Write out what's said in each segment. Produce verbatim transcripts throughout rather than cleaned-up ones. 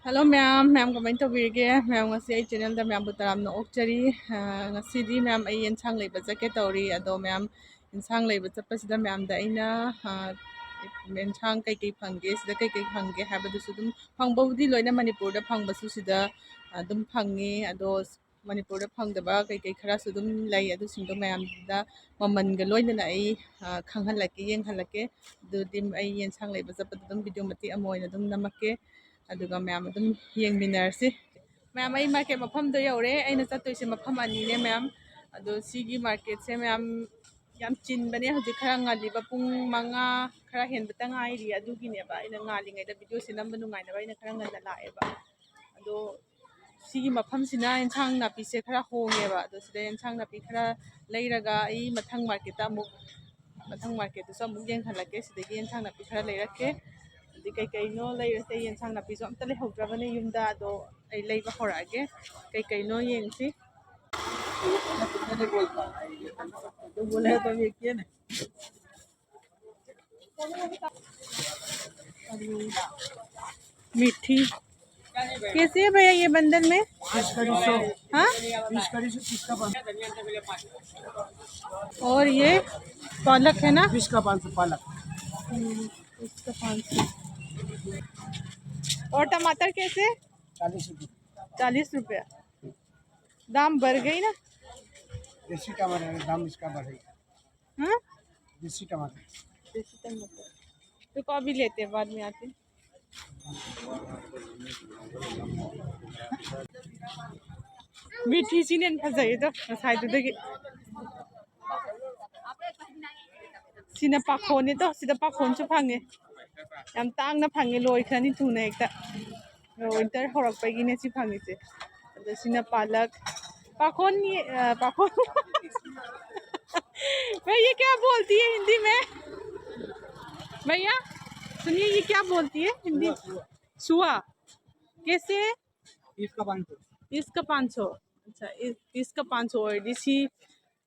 Hello ꯃꯌꯥꯝ, ꯃꯌꯥꯝ ꯀꯃꯥꯏꯅ ꯇꯧꯕꯤꯔꯤꯒꯦ? ꯃꯌꯥꯝ ꯉꯁꯤ ꯑꯩ ꯆꯦꯅꯦꯜꯗ ꯃꯌꯥꯝꯕꯨ ꯇꯔꯥꯝꯅ ꯑꯣꯛꯆꯔꯤ꯫ ꯑ, ꯉꯁꯤꯗꯤ ꯃꯌꯥꯝ ꯑꯩ ꯌꯦꯟꯁꯥꯡ ꯂꯩꯕ ꯆꯠꯀꯦ ꯇꯧꯔꯤ꯫ ꯑꯗꯣ ꯃꯌꯥꯝ ꯌꯦꯟꯁꯥꯡ ꯂꯩꯕ ꯆꯠꯄꯁꯤꯗ ꯃꯌꯥꯝꯗ ꯑꯩꯅ, ꯑ, ꯌꯦꯟꯁꯥꯡ ꯀꯩꯀꯩ ꯐꯪꯒꯦ, ꯁꯤꯗ ꯀꯩꯀꯩ ꯐꯪꯒꯦ ꯍꯥꯏꯕꯗꯨꯁꯨ ꯑꯗꯨꯝ ꯐꯪꯕꯕꯨꯗꯤ ꯂꯣꯏꯅ ꯃꯅꯤꯄꯨꯔꯗ ꯐꯪꯕꯁꯨ ꯁꯤꯗ ꯑꯗꯨꯝ ꯐꯪꯉꯤ꯫ ꯑꯗꯣ ꯃꯅꯤꯄꯨꯔꯗ ꯐꯪꯗꯕ ꯀꯩꯀꯩ ꯈꯔꯁꯨ ꯑꯗꯨꯝ ꯂꯩ꯫ ꯑꯗꯨꯁꯤꯡꯗꯣ ꯃꯌꯥꯝꯗ ꯃꯃꯜꯒ ꯂꯣꯏꯅꯅ ꯑꯩ, ꯑ, ꯈꯪꯍꯜꯂꯛꯀꯦ, ꯌꯦꯡꯍꯜꯂꯛꯀꯦ꯫ ꯑꯗꯨꯗꯤ ꯑꯩ ꯌꯦꯟꯁꯥꯡ ꯂꯩꯕ ꯆꯠꯄꯗ ꯑꯗꯨꯝ ꯚꯤꯗꯤꯑꯣ ꯃꯇꯦꯛ ꯑꯃ ꯑꯣꯏꯅ ꯑꯗꯨꯝ ꯅꯝꯃꯛꯀꯦ꯫ ꯑꯗꯨꯒ ꯃꯌꯥꯝ ꯑꯗꯨꯝ ꯌꯦꯡꯃꯤꯟꯅꯔꯁꯤ꯫ ꯃꯌꯥꯝ, ꯑꯩ ꯃꯥꯔꯀꯦꯠ ꯃꯐꯝꯗꯣ ꯌꯧꯔꯦ꯫ ꯑꯩꯅ ꯆꯠꯇꯣꯏꯁꯦ ꯃꯐꯝ ꯑꯅꯤꯅꯦ ꯃꯌꯥꯝ꯫ ꯑꯗꯣ ꯁꯤꯒꯤ ꯃꯥꯔꯀꯦꯠꯁꯦ ꯃꯌꯥꯝ ꯌꯥꯝ ꯆꯤꯟꯕꯅꯦ꯫ ꯍꯧꯖꯤꯛ ꯈꯔ ꯉꯜꯂꯤꯕ, ꯄꯨꯡ ꯃꯉꯥ ꯈꯔ ꯍꯦꯟꯕꯇ ꯉꯥꯏꯔꯤ꯫ ꯑꯗꯨꯒꯤꯅꯦꯕ ꯑꯩꯅ ꯉꯥꯜꯂꯤꯉꯩꯗ ꯚꯤꯗꯤꯑꯣꯁꯦ ꯅꯝꯕ ꯅꯨꯡꯉꯥꯏꯅꯕ ꯑꯩꯅ ꯈꯔ ꯉꯟꯅ ꯂꯥꯛꯑꯦꯕ꯫ ꯑꯗꯣ ꯁꯤꯒꯤ ꯃꯐꯝꯁꯤꯅ ꯑꯦꯟꯁꯥꯡ ꯅꯥꯄꯤꯁꯦ ꯈꯔ ꯍꯣꯡꯉꯦꯕ꯫ ꯑꯗꯣ ꯁꯤꯗ ꯑꯦꯟꯁꯥꯡ ꯅꯥꯄꯤ ꯈꯔ ꯂꯩꯔꯒ ꯑꯩ ꯃꯊꯪ ꯃꯥꯔꯀꯦꯠꯇ ꯑꯃꯨꯛ, ꯃꯊꯪ ꯃꯥꯔꯀꯦꯠꯇꯁꯨ ꯑꯃꯨꯛ ꯌꯦꯡꯍꯜꯂꯛꯀꯦ꯫ ꯁꯤꯗꯒꯤ ꯑꯦꯟꯁꯥꯡ ꯅꯥꯄꯤ ꯈꯔ ꯂꯩꯔꯛꯀꯦ꯫ ꯑꯗꯨꯗꯤ ꯀꯩꯀꯩꯅꯣ ꯂꯩꯔꯁꯦ? ꯑꯦꯟꯁꯥꯡ ꯅꯥꯄꯤꯁꯨ ꯑꯝꯇ ꯂꯩꯍꯧꯗ꯭ꯔꯕꯅꯦ ꯌꯨꯝꯗ꯫ ꯑꯗꯣ ꯑꯩ ꯂꯩꯕ ꯍꯧꯔꯛꯑꯒꯦ꯫ ꯀꯩꯀꯩꯅꯣ ꯌꯦꯡꯁꯤ꯫ मीठी। कैसे है भैया ये बंडल में? बीस का दो सौ। हाँ? बीस का दो सौ, तीस का पाँच सौ। और ये पालक है ना? बीस का पाँच सौ पालक। हम्म, इसका पाँच सौ। और टमाटर कैसे? चालीस रुपये। चालीस रुपया। दाम बढ़ गई ना? देसी टमाटर है, दाम इसका बढ़ेगा। हाँ? देसी टमाटर। देसी टमाटर। तो कभी लेते हैं, बाद में आते हैं। ꯃꯤꯊꯤꯁꯤꯅ ꯍꯦꯟꯅ ꯐꯖꯩꯗꯣ ꯉꯁꯥꯏꯗꯨꯗꯒꯤ꯫ ꯁꯤꯅ ꯄꯥꯈꯣꯟꯅꯤꯗꯣ, ꯁꯤꯗ ꯄꯥꯈꯣꯟꯁꯨ ꯐꯪꯉꯦ꯫ ꯌꯥꯝ ꯇꯥꯡꯅ ꯐꯪꯉꯦ, ꯂꯣꯏꯈ꯭ꯔꯅꯤ ꯊꯨꯅ ꯍꯦꯛꯇ꯫ ꯋꯤꯟꯇꯔ ꯍꯧꯔꯛꯄꯒꯤꯅꯦ ꯁꯤ ꯐꯪꯉꯤꯁꯦ꯫ ꯑꯗꯣ ꯁꯤꯅ ꯄꯥꯂꯛ, ꯄꯥꯈꯣꯟ, ꯑ, ꯄꯥꯈꯣꯟ꯫ मैं ये क्या बोलती है हिंदी में? भैया सुनिए, ये क्या बोलती है हिंदी? सुआ। कैसे? इसका पाँच सौ। इसका पाँच सौ। अच्छा, इस, इसका पाँच सौ और इसी,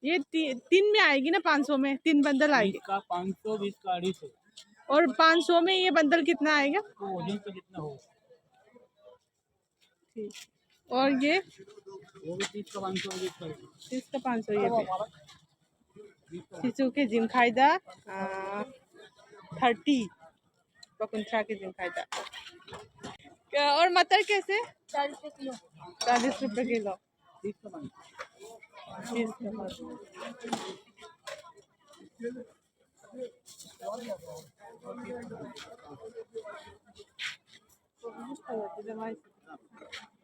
ये ती, तीन में आएगी ना, पाँच सौ में तीन बंडल आएगी। इसका पाँच सौ, इसका अढ़ाई सौ। और पाँच सौ में ये बंडल कितना आएगा? तो वजन पे जितना हो। और ये? वो भी तीस का पाँच सौ, बीस का। तीस का पाँच सौ ये भी। ꯁꯤꯁꯨ ꯀꯦ ꯖꯤ ꯃꯈꯥꯏꯗ ꯊꯥꯔꯇꯤ꯫ ꯂꯨꯄꯥ ꯀꯨꯟꯊ꯭ꯔꯥ ꯀꯦ ꯖꯤ ꯃꯈꯥꯏꯗ꯫ और मटर कैसे? चालीस रुपये किलो। चालीस रुपये किलो। तीस का पाँच सौ। तीस का पाँच सौ।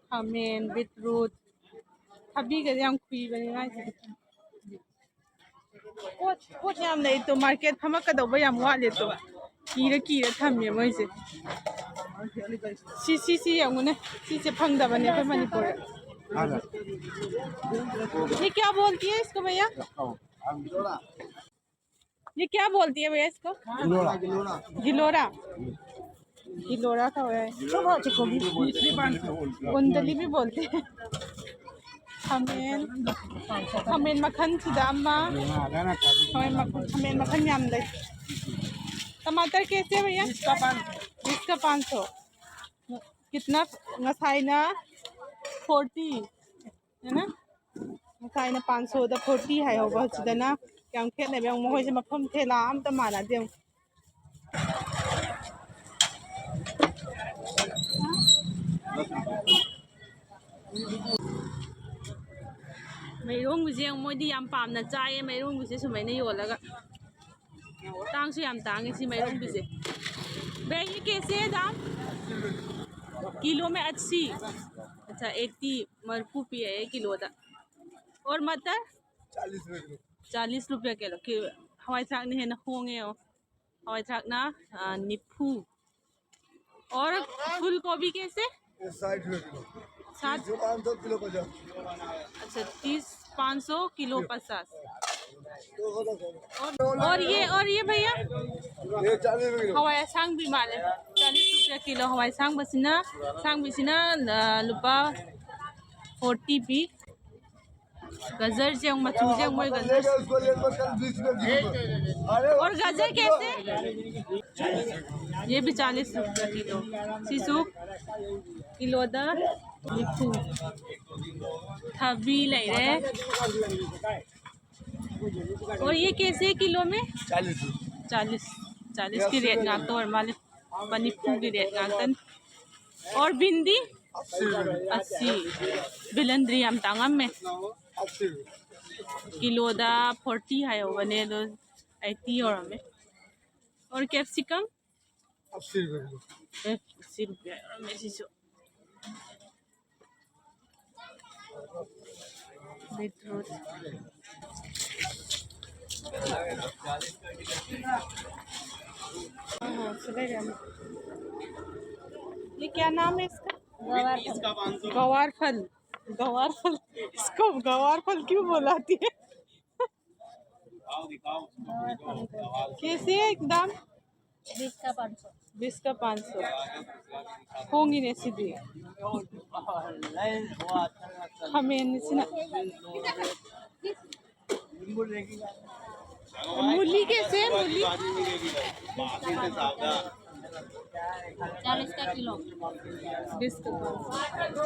ꯈꯥꯃꯦꯟ, ꯕꯤꯠꯔꯨꯠ, ꯊꯕꯤꯒꯗꯤ ꯌꯥꯝ ꯈꯨꯏꯕꯅꯤ ꯃꯥꯏꯁꯦ꯫ ꯄꯣꯠ ꯄꯣꯠ ꯌꯥꯝ ꯂꯩ ꯇꯣ, ꯃꯥꯔꯀꯦꯠ ꯐꯝꯃꯛꯀꯗꯧꯕ ꯌꯥꯝ ꯋꯥꯠꯂꯦ ꯇꯣ꯫ ꯀꯤꯔ ꯀꯤꯔ ꯊꯝꯃꯦ ꯃꯣꯏꯁꯦ꯫ ꯁꯤ ꯁꯤ ꯁꯤ ꯌꯦꯡꯉꯨꯅꯦ꯫ ꯁꯤꯁꯦ ꯐꯪꯗꯕꯅꯦ ꯑꯩꯈꯣꯏ ꯃꯅꯤꯄꯨꯔꯗ꯫ ये क्या बोलती है इसको भैया? ये क्या बोलती है भैया इसको? गिलोरा। गिलोरा। गिलोरा का है। कुंदली भी बोलते हैं। ꯈꯥꯃꯦꯟ, ꯈꯥꯃꯦꯟ ꯃꯈꯜꯁꯤꯗ ꯑꯃ, ꯈꯥꯃꯦꯟ ꯃꯈꯜ, ꯈꯥꯃꯦꯟ ꯃꯈꯜ ꯌꯥꯝ ꯂꯩ꯫ टमाटर कैसे है भैया? इसका पाँच सौ। कितना? ꯉꯁꯥꯏꯅ ꯐꯣꯔꯇꯤ, है ना? ꯉꯁꯥꯏꯅ ꯄꯥꯟꯁꯣꯗ ꯐꯣꯔꯇꯤ ꯍꯥꯏꯍꯧꯕ, ꯍꯧꯖꯤꯛꯇꯅ ꯌꯥꯝ ꯈꯦꯠꯅꯕ ꯌꯦꯡꯉꯨ꯫ ꯃꯈꯣꯏꯁꯦ ꯃꯐꯝ ꯊꯦꯂꯥ ꯑꯝꯇ ꯃꯥꯟꯅꯗꯦ ꯌꯦꯡꯉꯨ꯫ ꯃꯩꯔꯣꯡꯕꯤꯁꯦ ꯌꯦꯡꯉꯨ, ꯃꯣꯏꯗꯤ ꯌꯥꯝ ꯄꯥꯝꯅ ꯆꯥꯏꯌꯦ ꯃꯩꯔꯣꯡꯕꯤꯁꯦ ꯁꯨꯃꯥꯏꯅ ꯌꯣꯜꯂꯒ꯫ ꯇꯥꯡꯁꯨ ꯌꯥꯝ ꯇꯥꯡꯉꯦ ꯁꯤ ꯃꯩꯔꯣꯡꯕꯤꯁꯦ꯫ भैया, ये कैसे है दाम? किलो में अस्सी। अच्छा, एटी, ꯃꯔꯤꯐꯨ ꯄꯤ ꯍꯥꯏꯌꯦ ꯀꯤꯂꯣꯗ꯫ और मटर? चालीस रुपये किलो। चालीस रुपये किलो। कि-, ꯍꯋꯥꯏ ꯊ꯭ꯔꯥꯛꯅ ꯍꯦꯟꯅ ꯍꯣꯡꯉꯦ꯫ ꯍꯋꯥꯏ ꯊ꯭ꯔꯥꯛꯅ, ꯑ, ꯅꯤꯐꯨ꯫ और फूल गोभी कैसे? ये साठ रुपये किलो। साठ। तीस, पाँच सौ किलो पचास। अच्छा, तीस, पाँच सौ किलो पचास। और, और ये, और ये भैया? ये चालीस रुपये किलो। ꯍꯋꯥꯏ ꯑꯁꯥꯡꯕꯤ ꯃꯥꯜꯂꯦ꯫ ꯆꯥꯂꯤꯁ ꯔꯨꯄꯤꯌꯥ ꯀꯤꯂꯣ ꯍꯋꯥꯏ ꯑꯁꯥꯡꯕꯁꯤꯅ, ꯑꯁꯥꯡꯕꯤꯁꯤꯅ, ꯑ, ꯂꯨꯄꯥ ꯐꯣꯔꯇꯤ ꯄꯤ꯫ ꯒꯖꯔꯁꯦ ꯌꯦꯡꯉꯨ, ꯃꯆꯨꯁꯦ ꯌꯦꯡꯉꯨ, ꯃꯣꯏ ꯒꯖꯔ꯫ और गाजर कैसे? ये भी चालीस रुपये किलो। ꯁꯤꯁꯨ ꯀꯤꯂꯣꯗ ꯅꯤꯐꯨ꯫ ꯊꯕꯤ ꯂꯩꯔꯦ꯫ और ये कैसे है किलो में? चालीस। चालीस। चालीस की रेट ꯉꯥꯛꯇ ꯑꯣꯏꯔ ꯃꯥꯜꯂꯦ꯫ ꯂꯨꯄꯥ ꯅꯤꯐꯨꯒꯤ ꯔꯦꯠ ꯉꯥꯛꯇꯅꯤ꯫ और भिंडी? अस्सी रुपये। अस्सी। ꯕꯦꯂꯟꯗ꯭ꯔꯤ ꯌꯥꯝ ꯇꯥꯡꯉꯝꯃꯦ꯫ अस्सी रुपये। ꯀꯤꯂꯣꯗ ꯐꯣꯔꯇꯤ ꯍꯥꯏꯍꯧꯕꯅꯦ, ꯑꯗꯣ ꯑꯩꯠꯇꯤ ꯌꯧꯔꯝꯃꯦ꯫ और कैप्सिकम? अस्सी रुपये किलो। ꯑꯦ, ꯑꯁꯤ ꯔꯨꯄꯤꯌꯥ ꯌꯧꯔꯝꯃꯦ ꯁꯤꯁꯨ꯫ ꯕꯤꯠꯔꯨꯠ꯫ ꯑꯣ, ꯁꯤ ꯂꯩꯔꯦ ꯑꯃ꯫ ये क्या नाम है इसका? गवार फल। गवार फल। गवार फल। इसको गवार फल क्यों बुलाती है? कैसे है दाम? बीस का पाँच सौ। बीस का पाँच सौ। ꯍꯣꯡꯉꯤꯅꯦ ꯁꯤꯗꯤ꯫ ꯈꯥꯃꯦꯟ ꯁꯤꯅ꯫ मूली कैसे है मूली? चालीस का किलो। बीस का पाँच सौ।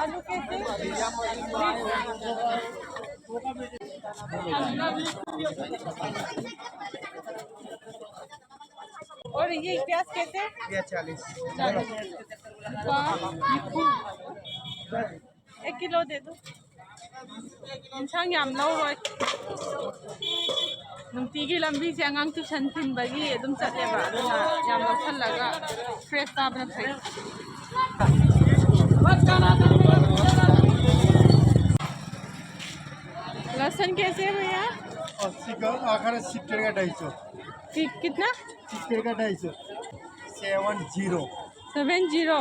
आलू कैसे? और ये प्याज कैसे? ये चालीस। चालीस। वाह। एक किलो दे दो। ꯏꯟꯁꯥꯡ ꯌꯥꯝ ꯂꯧꯔꯣꯏ꯫ ꯅꯨꯡꯇꯤꯒꯤ ꯂꯝꯕꯤꯁꯦ ꯑꯉꯥꯡ ꯇ꯭ꯌꯨꯁꯟ ꯊꯤꯟꯕꯒꯤ ꯑꯗꯨꯝ ꯆꯠꯂꯦꯕ, ꯑꯗꯨꯅ ꯌꯥꯝ ꯂꯧꯁꯜꯂꯒ ꯐ꯭ꯔꯦꯁ ꯆꯥꯕꯅ ꯐꯩ꯫ लहसुन कैसे है भैया? अस्सी का आखिर सिक्सटी का ढाई सौ। कि-, कितना? सिक्सटी का ढाई सौ। Seven zero. Seven zero.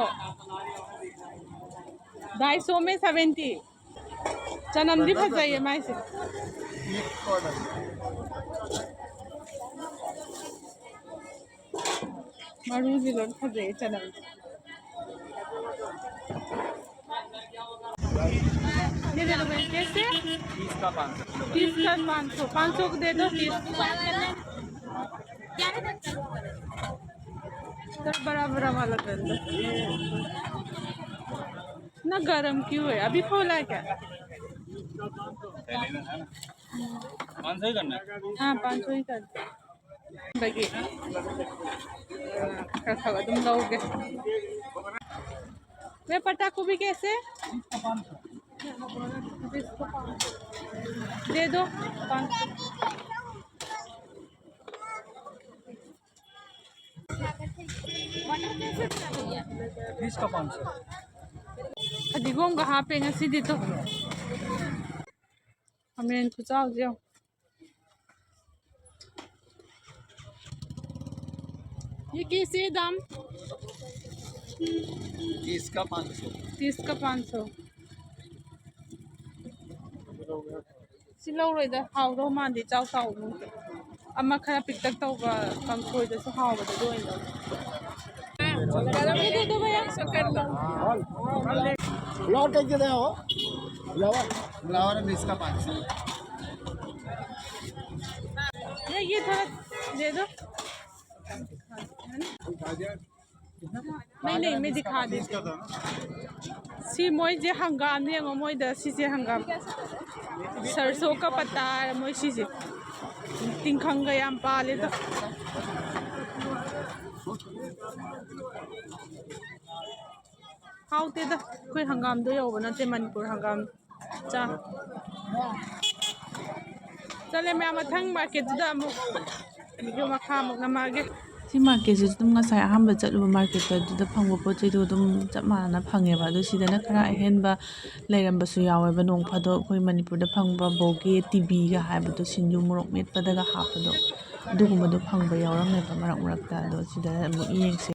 ढाई सौ में सेवेंटी। ꯆꯅꯝꯗꯤ ꯐꯖꯩꯌꯦ ꯃꯥꯏꯁꯦ꯫ ꯃꯔꯨꯁꯤ ꯂꯣꯏ ꯐꯖꯩꯌꯦ ꯆꯅꯝꯁꯦ꯫ ये दे दो भैया, कैसे? तीस का पाँच सौ। तीस का पाँच सौ, पाँच सौ को दे दो तीस। क्या है? सर, बड़ा बड़ा वाला कर दो। ना, गरम क्यों है? अभी खोला है क्या? पाँच सौ ही करना है। हाँ, पाँच सौ ही कर दो। बगी। हाँ, खा, खा, तुम लोगे। वे पत्ता गोभी कैसे? दे दो, पाँच सौ। बीस का पाँच सौ। ꯐꯗꯤꯒꯣꯝꯒ ꯍꯥꯞꯄꯦ ꯉꯁꯤꯗꯤ ꯇꯣ꯫ ꯈꯥꯃꯦꯟ ꯈꯨꯆꯥꯎꯁꯦ ꯌꯦꯡꯉꯣ꯫ ये कैसे है दाम? तीस का पाँच सौ। तीस का पाँच सौ। ꯁꯤ ꯂꯧꯔꯣꯏꯗ, ꯍꯥꯎꯗꯧ ꯃꯥꯟꯗꯦ, ꯏꯆꯥꯎ ꯆꯥꯎꯕ꯫ ꯑꯃ ꯈꯔ ꯄꯤꯛꯇꯛ ꯇꯧꯕ ꯀꯥꯡꯁꯣꯏꯗꯁꯨ ꯍꯥꯎꯕꯗꯣ ꯑꯗꯨ ꯑꯣꯏꯅ ꯂꯧꯒꯦ꯫ ये दे दो भैया। फ्लावर कैसे दे हो? फ्लावर, फ्लावर है बीस का पाँच सौ। नहीं, ये थोड़ा दे दो। नहीं, नहीं, मैं दिखा देती हूँ। ꯁꯤ ꯃꯣꯏꯁꯦ ꯍꯪꯒꯥꯝ ꯌꯦꯡꯉꯣ, ꯃꯣꯏꯗ ꯁꯤꯁꯦ ꯍꯪꯒꯥꯝ꯫ ꯁꯔꯁꯣ ꯀ ꯄꯠꯇꯥ ꯍꯥꯏꯔ ꯃꯣꯏ ꯁꯤꯁꯦ꯫ ꯇꯤꯡꯈꯪꯒ ꯌꯥꯝ ꯄꯥꯜꯂꯦꯗ꯫ ꯍꯥꯎꯇꯦꯗ, ꯑꯩꯈꯣꯏ ꯍꯪꯒꯥꯝꯗꯣ ꯌꯧꯕ ꯅꯠꯇꯦ, ꯃꯅꯤꯄꯨꯔ ꯍꯪꯒꯥꯝ꯫ ꯆꯥ꯫ ꯆꯠꯂꯦ ꯃꯌꯥꯝ, ꯃꯊꯪ ꯃꯥꯔꯀꯦꯠꯇꯨꯗ ꯑꯃꯨꯛ ꯚꯤꯗꯤꯑꯣ ꯃꯈꯥ ꯑꯃꯨꯛ ꯅꯝꯃꯛꯑꯒꯦ꯫ ꯁꯤ ꯃꯥꯔꯀꯦꯠꯁꯤꯁꯨ ꯑꯗꯨꯝ ꯉꯁꯥꯏ ꯑꯍꯥꯟꯕ ꯆꯠꯂꯨꯕ ꯃꯥꯔꯀꯦꯠꯇ ꯑꯗꯨꯗ ꯐꯪꯕ ꯄꯣꯠ ꯆꯩꯗꯣ ꯑꯗꯨꯝ ꯆꯞ ꯃꯥꯟꯅꯅ ꯐꯪꯉꯦꯕ꯫ ꯑꯗꯣ ꯁꯤꯗꯅ ꯈꯔ ꯑꯍꯦꯟꯕ ꯂꯩꯔꯝꯕꯁꯨ ꯌꯥꯎꯋꯦꯕ꯫ ꯅꯣꯡ ꯐꯥꯗꯣꯛ ꯑꯩꯈꯣꯏ ꯃꯅꯤꯄꯨꯔꯗ ꯐꯪꯕ ꯕꯣꯒꯦ, ꯇꯤꯕꯤꯒ ꯍꯥꯏꯕꯗꯣ, ꯁꯤꯡꯖꯨ ꯃꯣꯔꯣꯛ ꯃꯦꯠꯄꯗꯒ ꯍꯥꯞꯄꯗꯣ, ꯑꯗꯨꯒꯨꯝꯕꯗꯣ ꯐꯪꯕ ꯌꯥꯎꯔꯝꯃꯦꯕ ꯃꯔꯛ ꯃꯔꯛꯇ꯫ ꯑꯗꯣ ꯁꯤꯗ ꯑꯃꯨꯛ ꯌꯦꯡꯁꯦ꯫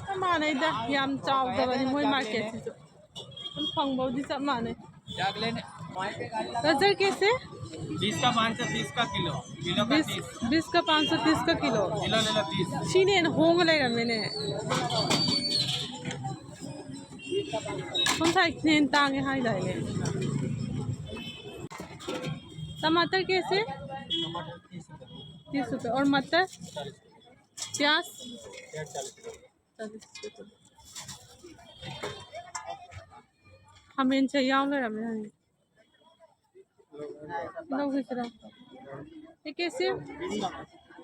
ꯆꯞ ꯃꯥꯟꯅꯩꯗ, ꯌꯥꯝ ꯆꯥꯎꯗꯕꯅꯤ ꯃꯣꯏ ꯃꯥꯔꯀꯦꯠꯁꯤꯁꯨ꯫ ꯑꯗꯨꯝ ꯐꯪꯕꯕꯨꯗꯤ ꯆꯞ ꯃꯥꯟꯅꯩ꯫ ꯒꯖꯔ ꯀꯦꯁꯦ? बीस का पाँच सौ, तीस का किलो। किलो का बीस, तीस। बीस का पाँच सौ, तीस का किलो। किलो ले लो, तीस। ꯁꯤꯅ ꯍꯦꯟꯅ ꯍꯣꯡꯉ ꯂꯩꯔꯝꯃꯦꯅꯦ꯫ ꯁꯣꯝ ꯁꯥꯏꯠꯅ ꯍꯦꯟꯅ ꯇꯥꯡꯉꯦ ꯍꯥꯏꯗꯥꯏꯅꯦ? टमाटर कैसे? तीस रुपये। और मटर? प्याज, ꯈꯥꯃꯦꯟꯁꯦ ꯌꯥꯎ ꯂꯩꯔꯝꯃꯦ꯫ ꯂꯧꯈꯤꯁꯤꯔꯣ? ꯇꯤꯀꯦꯠꯁꯦ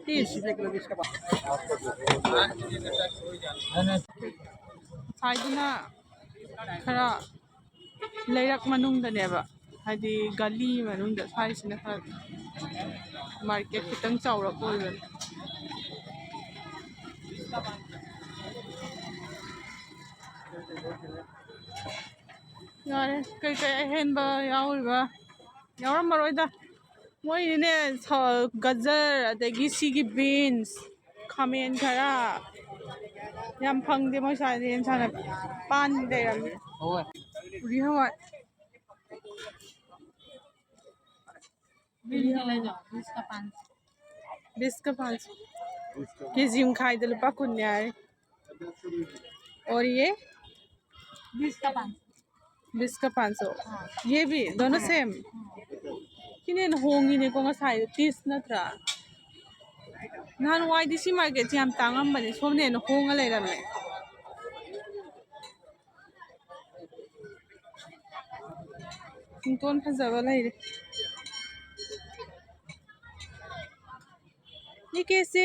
ꯇꯤꯁ꯫ ꯉꯁꯥꯏꯗꯨꯅ ꯈꯔ ꯂꯩꯔꯛ ꯃꯅꯨꯡꯗꯅꯦꯕ, ꯍꯥꯏꯗꯤ ꯒꯂꯤ ꯃꯅꯨꯡꯗ, ꯁ꯭ꯋꯥꯏꯁꯤꯅ ꯈꯔ ꯃꯥꯔꯀꯦꯠ ꯈꯤꯇꯪ ꯆꯥꯎꯔꯛꯄ ꯑꯣꯏꯕꯅꯤ꯫ ꯌꯥꯔꯦ, ꯀꯩꯀꯩ ꯑꯍꯦꯟꯕ ꯌꯥꯎꯔꯤꯕ? ꯌꯥꯎꯔꯝꯃꯔꯣꯏꯗ꯫ ꯃꯣꯏꯅꯤꯅꯦ, ꯁ-, ꯒꯖꯔ, ꯑꯗꯒꯤ ꯁꯤꯒꯤ ꯕꯤꯟꯁ, ꯈꯥꯃꯦꯟ ꯈꯔ꯫ ꯌꯥꯝ ꯐꯪꯗꯦ ꯃꯣꯏ ꯁ꯭ꯋꯥꯏꯗ ꯌꯦꯟꯁꯥꯡ ꯅꯥꯄꯤ꯫ ꯄꯥꯟ ꯂꯩꯔꯝꯃꯤ꯫ ꯎꯔꯤ ꯍꯋꯥꯏ꯫ बीस का पाँच सौ। बीस का पाँच सौ। केजी ꯃꯈꯥꯏꯗ ꯂꯨꯄꯥ ꯀꯨꯟꯅꯦ ꯍꯥꯏ꯫ और ये? बीस का पाँच सौ। बीस का पाँच सौ। ये भी दोनों सेम? ꯁꯤꯅ ꯍꯦꯟꯅ ꯍꯣꯡꯉꯤꯅꯦꯀꯣ ꯉꯁꯥꯏꯗꯣ, ꯇꯤꯁ ꯅꯠꯇ꯭ꯔꯥ? ꯅꯍꯥꯟꯋꯥꯏꯗꯤ ꯁꯤ ꯃꯥꯔꯀꯦꯠꯁꯦ ꯌꯥꯝ ꯇꯥꯡꯉꯝꯕꯅꯦ, ꯁꯣꯝꯅ ꯍꯦꯟꯅ ꯍꯣꯡꯉ ꯂꯩꯔꯝꯃꯦ꯫ ꯄꯨꯡꯇꯣꯟ ꯐꯖꯕ ꯂꯩꯔꯦ꯫ ये कैसे?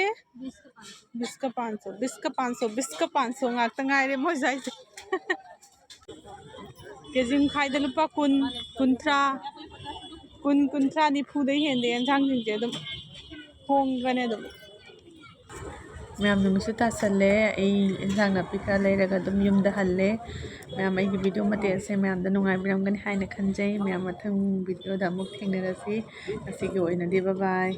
बीस का पाँच सौ। बीस का पाँच सौ, बीस का पाँच सौ, बीस का पाँच सौ ꯉꯥꯛꯇ ꯉꯥꯏꯔꯦ ꯃꯣꯏ ꯁ꯭ꯋꯥꯏꯁꯦ꯫ ꯀꯦꯖꯤ ꯃꯈꯥꯏꯗ ꯂꯨꯄꯥ ꯀꯨꯟ, ꯀꯨꯟꯊ꯭ꯔꯥ, ꯀꯨꯟ, ꯀꯨꯟꯊ꯭ꯔꯥ, ꯅꯤꯐꯨꯗꯩ ꯍꯦꯟꯗꯦ ꯑꯦꯟꯁꯥꯡꯁꯤꯡꯁꯦ ꯑꯗꯨꯝ ꯍꯣꯡꯕꯅꯦ ꯑꯗꯨꯝ꯫ ꯃꯌꯥꯝ ꯅꯨꯃꯤꯠꯁꯨ ꯇꯥꯁꯜꯂꯦ꯫ ꯑꯩ ꯏꯟꯁꯥꯡ ꯅꯥꯄꯤ ꯈꯔ ꯂꯩꯔꯒ ꯑꯗꯨꯝ ꯌꯨꯝꯗ ꯍꯜꯂꯦ꯫ ꯃꯌꯥꯝ ꯑꯩꯒꯤ ꯚꯤꯗꯤꯑꯣ ꯃꯇꯦꯛ ꯑꯁꯦ ꯃꯌꯥꯝꯗ ꯅꯨꯡꯉꯥꯏꯕꯤꯔꯝꯒꯅꯤ ꯍꯥꯏꯅ ꯈꯟꯖꯩ꯫ ꯃꯌꯥꯝ ꯃꯊꯪ ꯚꯤꯗꯤꯑꯣꯗ ꯑꯃꯨꯛ ꯊꯦꯡꯅꯔꯁꯤ꯫ ꯉꯁꯤꯒꯤ ꯑꯣꯏꯅꯗꯤ bye bye꯫